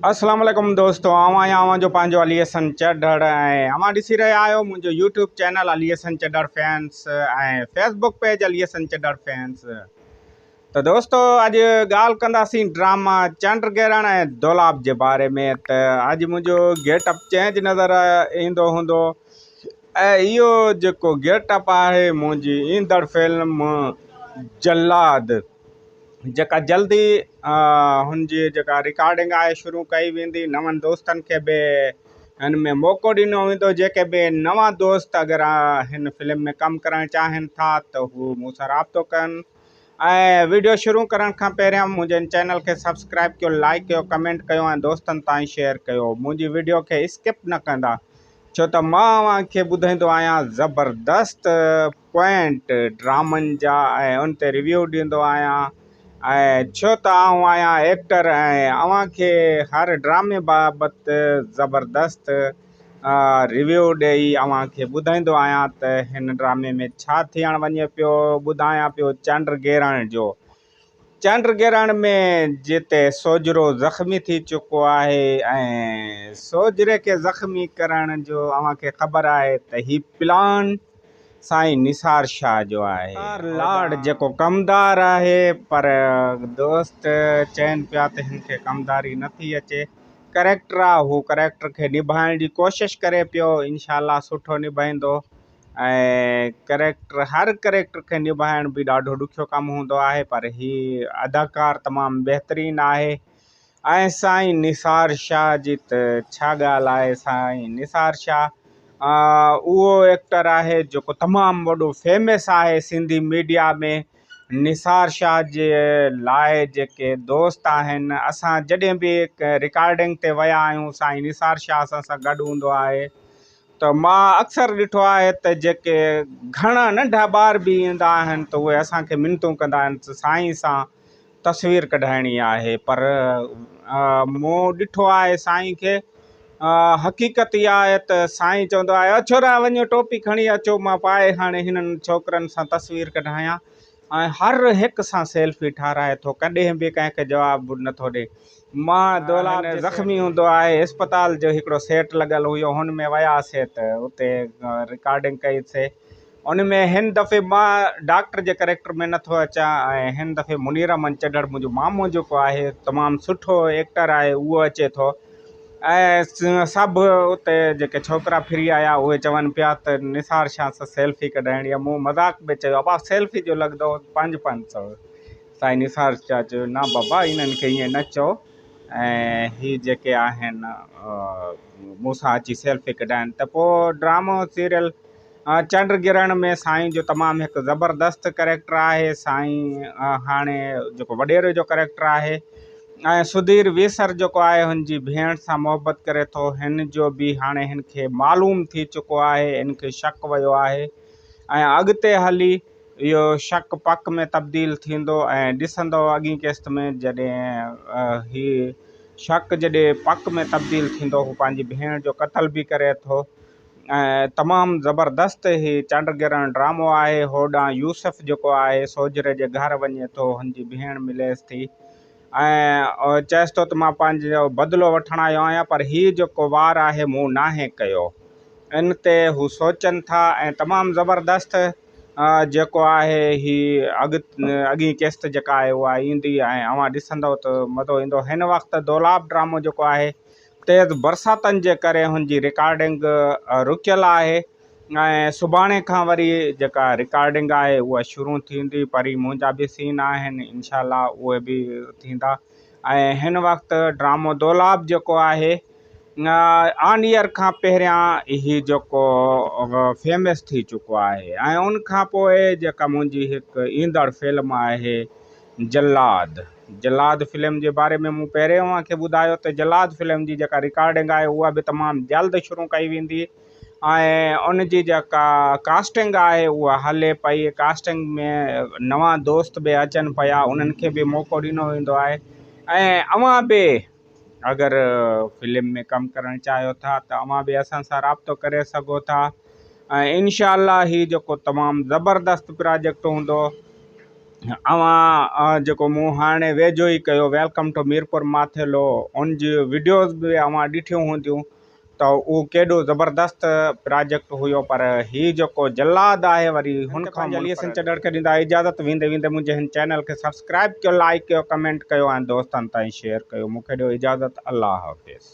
اسلام عليڪم دوستو آئون آهيان اوهان جو پنهنجو علي حسن چڍڙ ۽ اوهان ڏسي رهيا آهيو منهنجو YouTube channel Ali Hassan Chadhar fans ۽ Facebook page Ali Hassan Chadhar fans. ته دوستو اڄ ڳالهه ڪنداسين ڊراما چنڊ گرهڻ ۽ دولاب جي باري ۾. ته اڄ منهنجو گيٽ اپ چينج نظر ايندو هوندو ۽ اهو جيڪو گيٽ اپ آهي منهنجي ايندڙ فلم جلاد جيڪا جلدي هن جي جيڪا رڪارڊنگ آهي شروع ڪئي ويندي. نون دوستن کي به هن ۾ موقعو ڏنو ويندو. جيڪي به نوان دوست اگر هن فلم ۾ ڪم ڪرڻ چاهين ٿا ته هو مون سان رابطو ڪن. ۽ ويڊيو شروع ڪرڻ کان پهريان منهنجي هن چينل کي سبسڪرائب ڪيو، لائڪ ڪيو، ڪمينٽ ڪيو ۽ دوستن تائين شيئر ڪيو. منهنجي ويڊيو کي اسڪپ نه ڪندا ڇو ته مان اوهان کي ٻڌائيندو آهيان زبردست پوائنٽ ڊرامن جا ۽ ان تي ريويو ڏيندو آهيان ۽ ڇو ته آئون آهيان ايڪٽر ۽ اوهان کي هر ڊرامي بابت زبردست ريويو ڏئي اوهان کي ٻڌائيندو آهيان ته هن ڊرامي ۾ ڇا ٿيڻ وڃي پيو. ٻڌايان پيو چنڊ گرهڻ جو. چنڊ گرهڻ ۾ جتي سوجهرو زخمي ٿي چڪو آهي ۽ سوجهري کي زخمي ڪرڻ جو اوهان کي خبر آهي ته هي پلان سائين نثار شاهه جو آهي. نثار لاڙ جيڪو ڪمدار آهي پر دوست چين پيا ته هن کي ڪمداري نٿي اچي. ڪريڪٽر آ هو ڪريڪٽر کي نڀائڻ جي ڪوشش ڪري پيو انشاء الله سٺو نڀائيندو. ۽ ڪريڪٽر هر ڪريڪٽر کي نڀائڻ به ڏاڍو ڏکيو ڪم هوندو آهي پر هي اداڪار تمام بهترين آهي. ۽ سائين نثار شاهه جي ته ڇا ڳالهه آهي. سائين نثار شاهه اهو ايڪٽر آهي جيڪو تمام وڏو فيمس آهي سنڌي ميڊيا ۾. نثار شاهه جي لاء جيڪي دوست آهن اسان جڏهن به رڪارڊنگ تي ويا آهيون سائين نثار شاهه اسان سان گڏ هوندو آهي. ته مان اڪثر ڏٺو آهي ته جيڪي گهڻا ننڍا ٻار به ايندا آهن ته اهي اسان کي منتون ڪندا آهن ته سائين سان تصوير ڪڍائڻي آهي پر مون ڏٺو آهي سائين کي حقيقت اها آهي ته سائين چوندو آهي اڇورا وڃو ٽوپي کڻي اچو مان پائي هاڻي هنن ڇوڪرن سان تصوير ڪڍايان ۽ هر هڪ سان سيلفي ٺاهرائي ٿو ڪڏهن به ڪنهن کي جواب نٿو ڏي. مان دولاب زخمي هوندو آهي اسپتال جو هڪڙو سيٽ لڳل هيو هن ۾ وياسي ته اتي رڪارڊنگ ڪئي سي ان ۾ هن دفعي مان ڊاڪٽر جي ڪريڪٽر ۾ نٿو اچان ۽ هن دفعي منير احمد چڍڙ منهنجو مامو جيڪو آهي تمام سٺو ايڪٽر آهي اهو اچي ٿو. ۽ سڀ اتي جيڪي ڇوڪرا ڦري آيا اهي چون پيا ته نثار شاهه سان سيلفي ڪڍائڻي آهي. مون مذاق ۾ چيو ابا سيلفي جو لڳندو پنج پنج سو. سائين نثار شاهه چيو نه بابا انهن کي ائين نه چئو ۽ هي جيڪي آهن مون سان اچي سيلفي ڪڍائن. ته پوء ڊرامو سيريل چنڊ گرهڻ ۾ سائين جو تمام هڪ زبردست ڪريڪٽر آهي. سائين هاڻي جيڪو وڏيري جو ڪريڪٽر آهي ۽ سڌير ويسر جيڪو آهي هن جي ڀيڻ سان محبت ڪري ٿو. هن جو به هاڻي هن کي معلوم ٿي چڪو آهي، هن کي شڪ ويو آهي ۽ اڳتي هلي اهو شڪ پڪ ۾ تبديل ٿيندو ۽ ڏسندو اڳين قسط ۾ جڏهن هي شڪ جڏهن پڪ ۾ تبديل ٿيندو هو پنهنجي ڀيڻ جو قتل به ڪري ٿو. ۽ تمام زبردست هي چنڊ گرهڻ ڊرامو آهي. هوڏانهن يوسف جيڪو آهي سوجهري جي گهر وڃي ٿو، هن جي ڀيڻ مليس ٿي ۽ چئيس ٿو ته مان پنهنجو بدلو وٺڻ آيو آهيان پر هي جيڪو وار آهي مون ناهي ڪيو. ان تي هو سوچن ٿا ۽ تمام زبردست جيڪو آهي هي اڳ اڳين قسط جيڪا آهي اها ايندي ۽ اوهان ڏسندؤ ته مزو ايندو. هن وقت دولاب ڊرامو جيڪو آهي تيز برساتن جي ڪري هن جي رڪارڊنگ رڪيل آهي ۽ سڀاڻي کان وري جيڪا رڪارڊنگ آهي اها شروع ٿيندي. پري منهنجا به سين آهن انشاء الله اهي به ٿيندا ۽ هن وقت ڊرامو دولاب جيڪو آهي آن ايئر کان پهريان هي جيڪو فيمس ٿي چڪو آهي ۽ ان کان پوء جيڪا منهنجي هڪ ايندڙ فلم آهي جلاد، جلاد فلم جي باري ۾ مون پهرين اوهان کي ٻڌايو ته جلاد فلم جي جيڪا رڪارڊنگ آهي اها به تمام جلد شروع ڪئي ويندي ۽ ان جي جيڪا ڪاسٽنگ آهي اها هلي پئي. ڪاسٽنگ ۾ نوان دوست به اچن پيا انهن کي به موقعو ڏنو ويندو آهي ۽ اوهان به اگر فلم ۾ ڪم ڪرڻ چاهيو ٿا ته اوهان به اسان سان رابطو ڪري سگهو ٿا ۽ انشاء الله هي جيڪو تمام زبردست پراجيڪٽ هوندو. اوهان جيڪو مون هاڻي ويجهو ئي ڪيو welcome two Mirpur Mathelo ان جي وڊيوز به اوهان ڏٺيون هونديون ته اهو ڪيڏو زبردست پراجيڪٽ هيو پر هي جيڪو جلاد آهي وري هن کان علي حسن چڍڙ کي ڏيندا اجازت ويندي ويندي منهنجي هن چينل کي سبسڪرائب ڪيو لائڪ ڪيو ڪمينٽ ڪيو ۽ دوستن تائين شيئر ڪيو مون کي ڏيو اجازت الله حافظ.